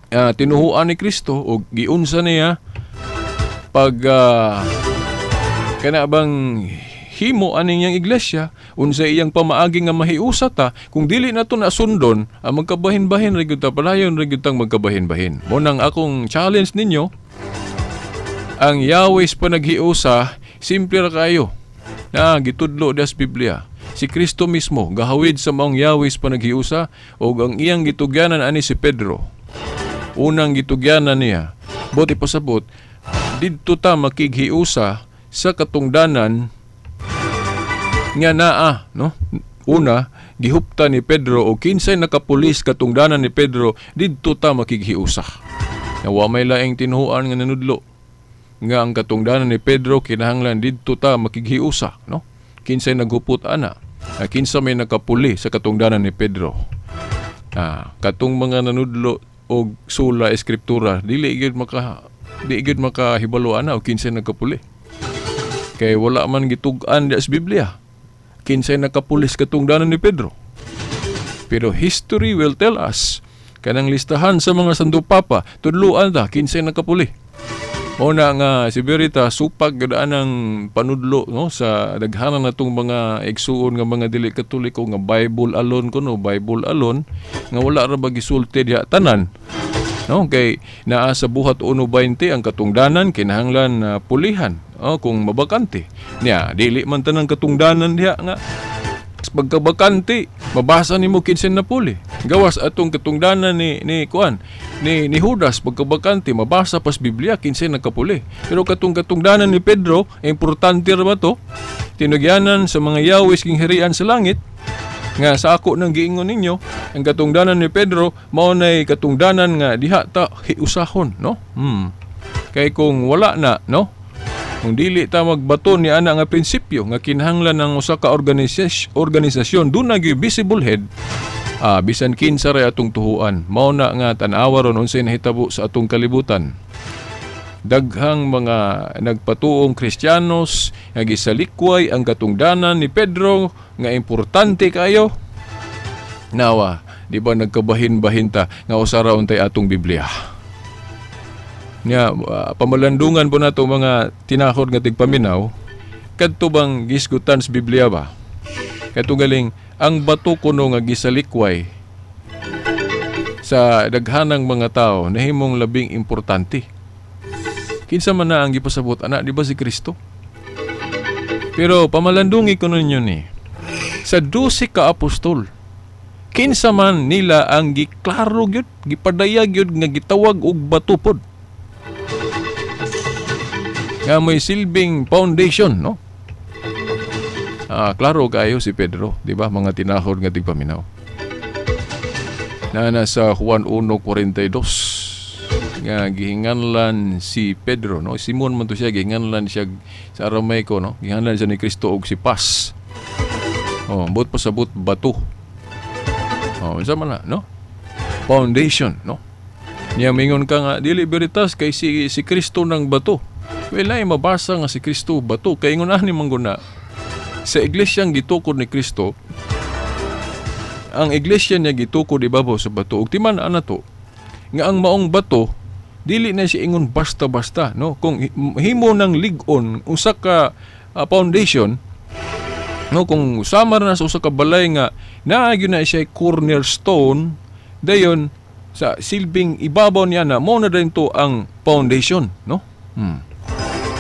tinuhuan ni Kristo o giunsa niya pag kana bang himo aning iyang iglesia, unsa iyang pamaagi nga mahiusa ta, kung dili na to nasundon, ang magkabahin-bahin ra gyud ta, palayon ra gyud tang magkabahin-bahin. Mo nang akong challenge ninyo, ang Yahweh's panaghiusa, simple ra kayo. Na gitudlo das Biblia. Si Kristo mismo gahawid sa maong Yahweh's panaghiusa og ang iyang gitugyanan ani si Pedro. Unang gitugyanan niya, buti pasabot, didto ta makighiusa sa katungdanan nga naa, no? Una, gihupta ni Pedro o kinsay nakapulis katungdanan ni Pedro, didto ta makighiusa. Nga wa may laing tinuhuan nga nanudlo nga ang katungdanan ni Pedro kinahanglan didto ta makighiusa, no? Kinsay naghupot ana, kinsa may nakapuli sa katungdanan ni Pedro. Katong mga nanudlo og sula eskriptura dili gyud maka di gyud makahibalo ana og kinsay nagkapuli. Kay wala man gitug-an di sa Biblia kinsay nakapulis katungdanan ni Pedro. Pero history will tell us kanang listahan sa mga Santo Papa, tudloan ta kinsay nakapuli. Mao na nga si Verita supag gud anang panudlo, no, sa daghanan natong mga igsuon nga mga dili Katoliko nga Bible alone kuno, Bible alone nga wala ra ba gisulti diha tanan. No, kay naa sa Buhat 1:20 ang katungdanan kinahanglan pulihan, oh, kung mabakante. Nya dili man tanang katungdanan diha nga pagkabakante mabasa nimo kinsa napuli. Gawas atong katungdanan ni ni kuan ni ni Judas pagkabakante mabasa pas Biblia kinsa nagkapuli. Pero katong katungdanan ni Pedro, importante ra ba to? Tinugyanan sa mga Yahweh's gingharian sa langit nga sa ako nang giingon ninyo ang katungdanan ni Pedro mao nay katungdanan nga diha ta hiusahon, no? Kay kung wala na, no? Kung dili ta magbato ni ana nga prinsipyo nga kinahanglan ng usa ka organisasyon duna gyud visible head, bisan kinsa ra atong tuhuan. Mao na nga tan-awa ron unsay nahitabo sa atong kalibutan. Daghang mga nagpatuong Kristiyanos nga gisalikway ang katungdanan ni Pedro nga importante kayo. Nawa, di ba nagkabahin-bahin ta nga usa ra untay atong Biblia. Nya pamalandungan po nato mga tinakod nga tigpaminaw, kadto bang gisgutan sa Biblia ba? Kadto galing ang bato kuno nga gisalikway sa daghanang mga tao nahimong labing importante. Kinsa man na ang gipasabot ana, di ba si Kristo? Pero pamalandungi kuno ninyo ni sa 12 ka apostol, kinsa man nila ang giklaro gyud, gipadayag gyud nga gitawag og bato pod nga may silbing foundation, no? Klaro kayo si Pedro, di ba? Mga tinahod nga tigpaminaw. Na nasa Juan 1:42 nga gihinganlan si Pedro, no? Simon man to siya, gihinganlan siya sa Aramaico, no? Gihinganlan siya ni Kristo og si Pas. Oh, but pasabot bato. Oh, unsa man na, no? Foundation, no? Niya mingon ka nga dili veritas kay si Kristo ng bato. Well, ay mabasa nga si Kristo bato kay ingon ani man guna sa iglesyang gitukod ni Kristo, ang iglesia niya gitukod ibabaw sa bato. Ug timan ana to nga ang maong bato dili na siya ingon basta-basta, no? Kung himo ng lig-on usa ka foundation, no, kung samar na sa usa ka balay nga naa gyud na siya cornerstone, dayon sa silbing ibabaw niya na mo na din to ang foundation, no?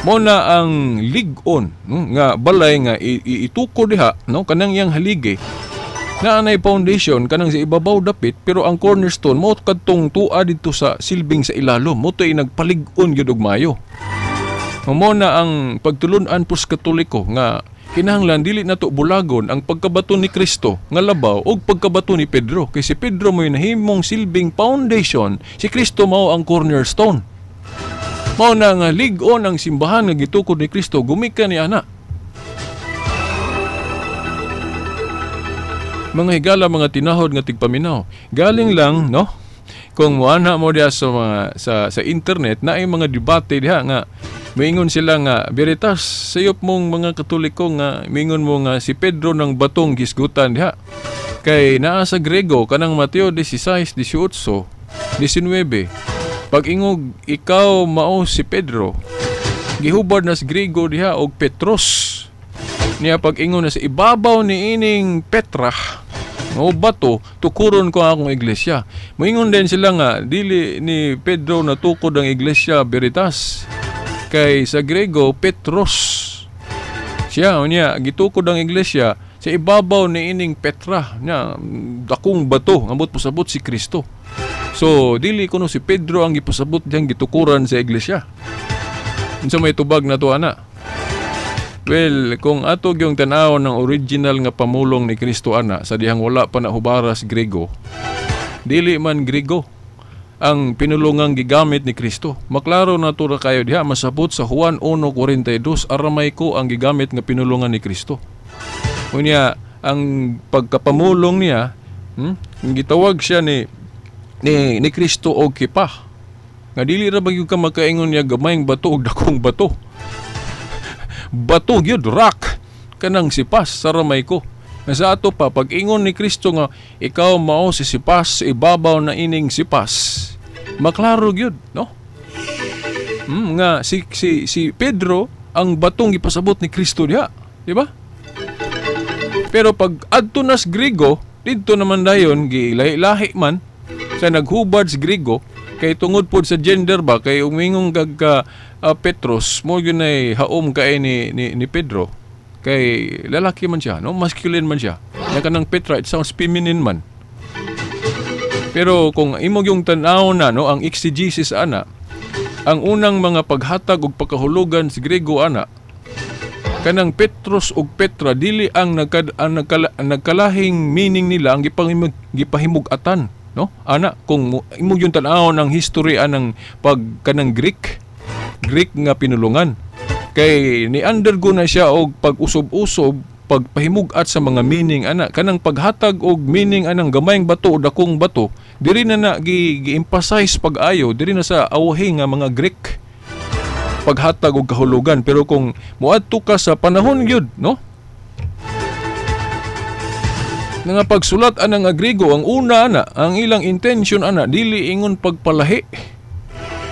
Mo na ang lig-on, no, nga balay nga itukod diha, no, kanang iyang haligi naa nay foundation kanang sa ibabaw dapit, pero ang cornerstone mo kadtong tua didto sa silbing sa ilalom, mo to'y nagpalig-on gyud og maayo. Mo na ang pagtulun-an pos Katoliko nga kinahanglan dili nato bulagon ang pagkabato ni Kristo nga labaw og pagkabato ni Pedro, kay si Pedro mo'y nahimong silbing foundation, si Kristo mao ang cornerstone. Mao na nga lig-on ang simbahan nga gitukod ni Kristo gumikan ni ana. Mga higala, mga tinahod nga tigpaminaw. Galing lang, no? Kung muana mo diha sa mga sa internet na ay mga debate diha nga moingon sila nga Veritas sayop mong mga Katoliko nga mingon mo nga si Pedro ng batong gisgutan diha. Kay naa sa Grego kanang Mateo 16, 18, 19. Pag-ingog ikaw mao si Pedro, gihubad na sa Grego diha og Petros. Niya pag-ingon na sa ibabaw ni ining Petra o bato, tukuron ko akong iglesia. Moingon din sila nga dili ni Pedro natukod ang iglesia Veritas. Kay sa Grego Petros siya, unya gitukod ang iglesia sa ibabaw ni ining Petra, nya dakong bato ambot pasabot si Kristo. So dili kuno si Pedro ang gipasabot diyang gitukuran sa iglesia. Unsa may tubag na to ana? Well, kung ato gyung tan-awon ng original nga pamulong ni Kristo ana sa dihang wala pa na hubaras Grego, dili man Grego ang pinulungang gigamit ni Kristo. Maklaro na to ra kayo diha, masabot sa Juan 1:42, Aramayko ang gigamit nga pinulungan ni Kristo. Unya ang pagkapamulong niya, gitawag siya ni Kristo og Kepa. Nga dili ra ba gyud ka makaingon niya gamayng bato og dakong bato. Bato gyud, rock kanang sipas sa Aramayko. Nga sa ato pa pag-ingon ni Kristo nga ikaw mao si sipas, ibabaw na ining sipas, maklaro gyud, no? Nga si Pedro ang batong gipasabot ni Kristo diha, di ba? Pero pag adto nas Grego, didto naman dayon gilahi-lahi man sa naghubad sa Grego kay tungod pod sa gender ba, kay umingong kag Petros mo yun ay haom kay ni Pedro kay lalaki man siya, no, masculine man siya. Nya kanang Petra, it sounds feminine man. Pero kung imo yung tan-aw na, no, ang exegesis ana, ang unang mga paghatag og pagkahulugan sa Grego ana, kanang Petros ug Petra dili ang nagkalahing meaning nila ang gipahimug-atan, no? Ana, kung imo yung tan-aw ng history anang pag kanang Greek nga pinulungan, kay ni undergo na siya og pag-usob-usob, pagpahimug-at sa mga meaning ana, kanang paghatag og meaning anang gamayng bato o dakong bato, diri na na gi-emphasize pag-ayo, diri na sa awhi nga mga Greek paghatag og kahulugan. Pero kung moadto ka sa panahon gyud, no, nga pagsulat anang Grego, ang una ana, ang ilang intention ana dili ingon pagpalahi,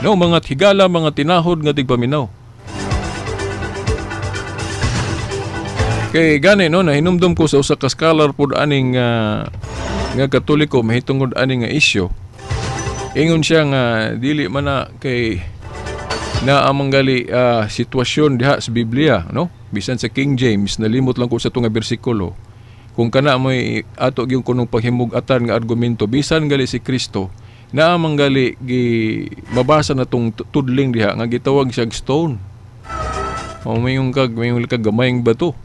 no, mga higala, mga tinahod nga tigpaminaw. Kay gani, no, nahinumdum ko sa usa ka scholar pod aning nga Katoliko mahitungod ani nga isyu. Ingon siya nga dili man na kay naamanggali sitwasyon diha sa Biblia, no? Bisan sa King James, nalimot lang ko sa tunga bersikulo. Kung kana mo'y ato gyud kunong paghimug-atan nga argumento, bisan gali si Kristo naamanggali gi mabasa na tong tudling diha nga gitawag siya stone. O mayong kag gamayng bato.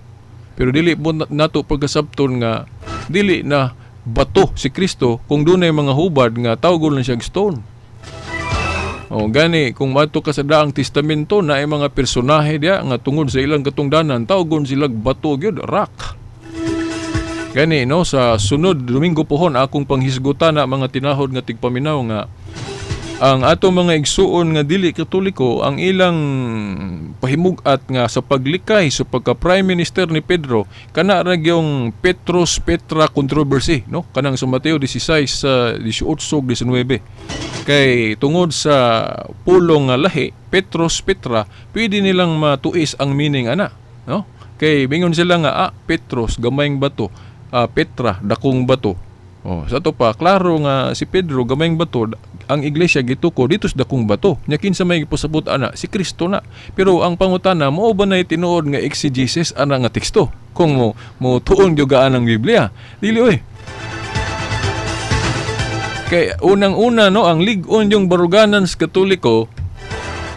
Pero dili po nato pagkasabton nga dili na bato si Kristo kung dunay mga hubad nga tawgon lang siya stone. O gani kung mato ka sa Daang Testamento na ay mga personahe diha nga tungod sa ilang katungdanan tawgon sila bato gyud, rock. Gani, no, sa sunod Domingo pohon akong panghisgutan na mga tinahod nga tigpaminaw nga Ang ato mga igsuon nga dili Katoliko, ang ilang pahimug-at nga sa paglikay sa pagka Prime Minister ni Pedro, kana ra gyung Petros Petra controversy, no? Kanang sa Mateo 16, 18 19. Kay tungod sa pulong nga lahi, Petros Petra, pwede nilang matuis ang meaning ana, no? Kay mingon sila nga Petros gamayng bato, Petra dakong bato. Oh, sa to pa klaro nga si Pedro gamayng bato, ang iglesia gituko dito sa dakong bato. Nya kinsa may gipasabot ana? Si Kristo na. Pero ang pangutana, mao ba nay tinuod nga exegesis ana nga teksto? Kung mo tuon gyud gaan ang Biblia, dili oy. Kay unang-una, no, ang lig-on yung baruganan sa Katoliko,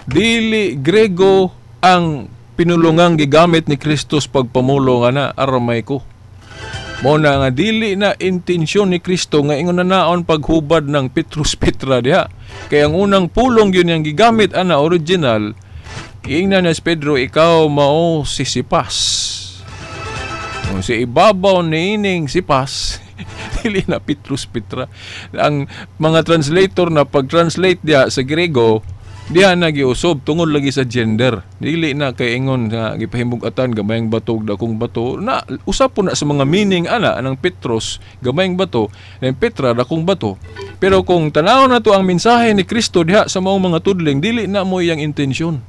dili Grego ang pinulungang gigamit ni Kristus pagpamulong ana, Aramaiko. Mo na nga dili na intensyon ni Kristo nga ingon na naon paghubad ng Petrus Petra diha. Kay ang unang pulong yun yang gigamit ana original, iingnan niya si Pedro, ikaw mao si Sipas. O, si ibabaw niining Sipas, dili na Petrus Petra. Ang mga translator na pag-translate diha sa Grego, diha na giusob tungod lagi sa gender. Dili na kay ingon nga gipahimug-atan gamayng bato ug dakong bato. Na usap po na sa mga meaning ana anang Petros gamayng bato, nang Petra dakong bato. Pero kung tan-awon nato ang mensahe ni Kristo diha sa maong mga tudling, dili na mo iyang intensyon.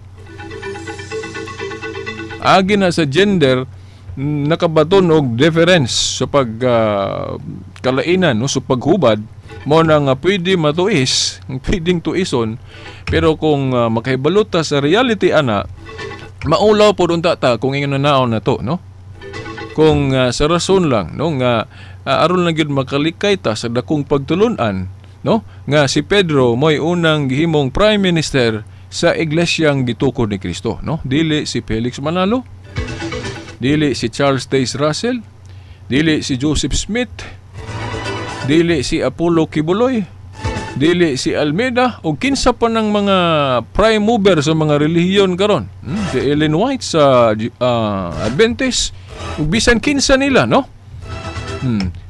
Agi na sa gender nakabaton og difference sa pag kalainan, no, sa paghubad. Mo na nga pwede matuis, pwedeng tuison, pero kung makahibalo ta sa reality ana, maulaw pod unta ta kung ingon na naon na to, no? Kung sa rason lang, no, nga aron lang gyud makalikay ta sa dakong pagtulun-an, no, nga si Pedro mo'y unang gihimong prime minister sa iglesyang gitukod ni Kristo, no? Dili si Felix Manalo, dili si Charles Taze Russell, dili si Joseph Smith, dili si Apollo Quiboloy, dili si Almeida, o kinsa pa ng mga prime mover sa mga relihiyon karon. Si Ellen White sa Adventist, ug bisan kinsa nila, no?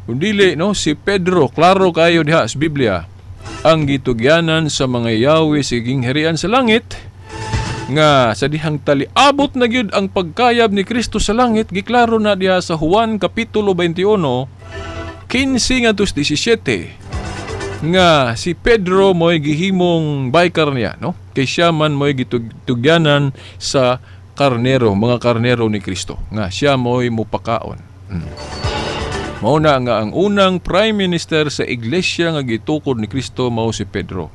Kung dili, no, si Pedro, klaro kayo diha sa Biblia, ang gitugyanan sa mga yawi sa gingharian sa langit, nga sa dihang taliabot na gyud ang pagkayab ni Kristo sa langit, giklaro na diha sa Juan Kapitulo 21, 15-17, nga si Pedro mo'y gihimong biker niya, no? Kay siya man mo'y gitugyanan sa karnero, mga karnero ni Kristo, nga siya mo'y mupakaon. Mao na nga ang unang prime minister sa iglesia nga gitukod ni Kristo mao si Pedro.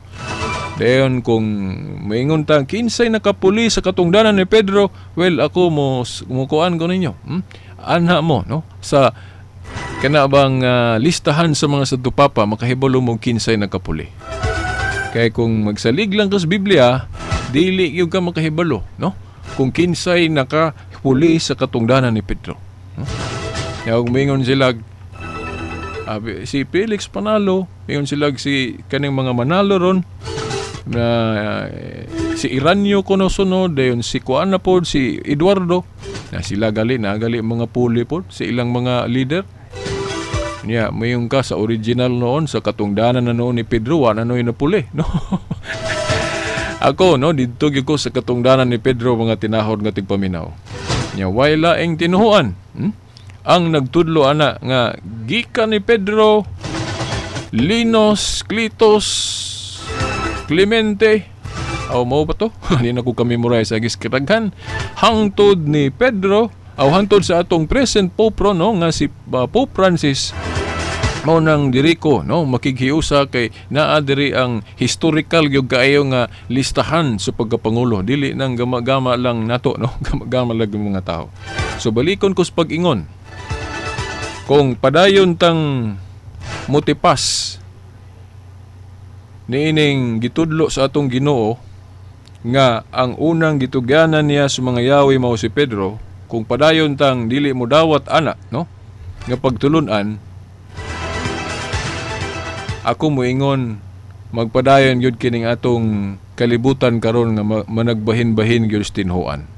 Dayon kung maingon ta kinsay nakapuli sa katungdanan ni Pedro, well, ako mo mukuan ko ninyo. Anha mo, no? Sa kana bang listahan sa mga Santo Papa, makahibalo mo kinsay nakapuli. Kaya kung magsalig lang ka sa Biblia, dili gyud ka makahibalo, no? Kung kinsay nakapuli sa katungdanan ni Pedro, no? Kaya kung maingon sila si Felix Manalo, maingon sila si kaning mga Manalo ron, na si Iranyo kuno sunod, dayon si Kuan na pod, si Eduardo, na sila gali na gali mga puli pod sa ilang mga leader. Niya, mayong ka sa original noon, sa katungdanan na noon ni Pedro, wala na napuli, no? Ako, no, didto gyud ko sa katungdanan ni Pedro mga tinahod nga tigpaminaw. Niya, way laing tinuhuan. Ang nagtudlo ana nga gikan ni Pedro, Linos, Clitos, Clemente, aw mao ba to? Hindi na ko ka-memorize sa giskiraghan. Hangtod ni Pedro, aw hangtod sa atong present Pope, no, nga si Pope Francis, mao nang diri ko, no, makighiusa kay naa diri ang historical gyud kaayo nga listahan sa pagkapangulo, dili nang gama-gama lang nato, no, gama-gama lang yung mga tao. So balikon ko sa pag-ingon, kung padayon tang mutipas niining gitudlo sa atong Ginoo nga ang unang gitugyanan niya sa mga yawi mao si Pedro, kung padayon tang dili mo dawat ana, no, nga pagtulun-an, ako moingon magpadayon gyud kining atong kalibutan karon nga managbahin-bahin gyud sa tinhuan.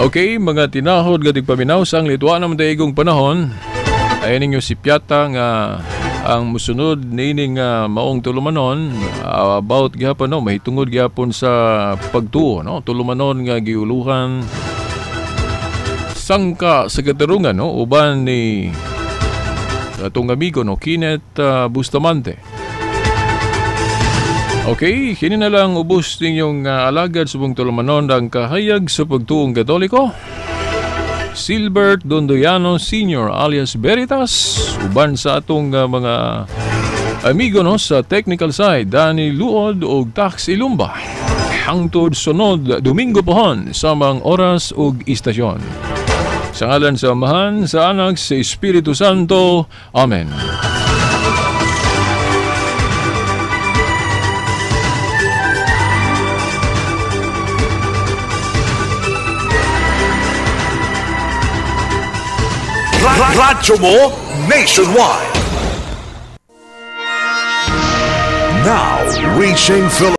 Okay, mga tinahod nga tigpaminaw sa ang litwa naman daigong panahon. Ayan ninyo si Piata nga ang musunod nining maong tulumanon about gihapon, no, mahitungod gihapon sa pagtuo, no, tulumanon nga giuluhan Sangka sa Katarungan, no, uban ni atong amigo, no, Kenneth Bustamante. Okay, kini na lang ubos ninyong alagad subong tulumanon, ang kahayag sa pagtuong Katoliko, Silbert Dondoyano Sr. alias Veritas, uban sa atong mga amigo, no, sa technical side, Danny Luod ug Tax Ilumba. Hangtod sunod Domingo pohon samang oras ug istasyon. Sa ngalan sa Amahan, sa Anak, sa Espiritu Santo. Amen. Radyo mo nationwide. Now reaching Philippines.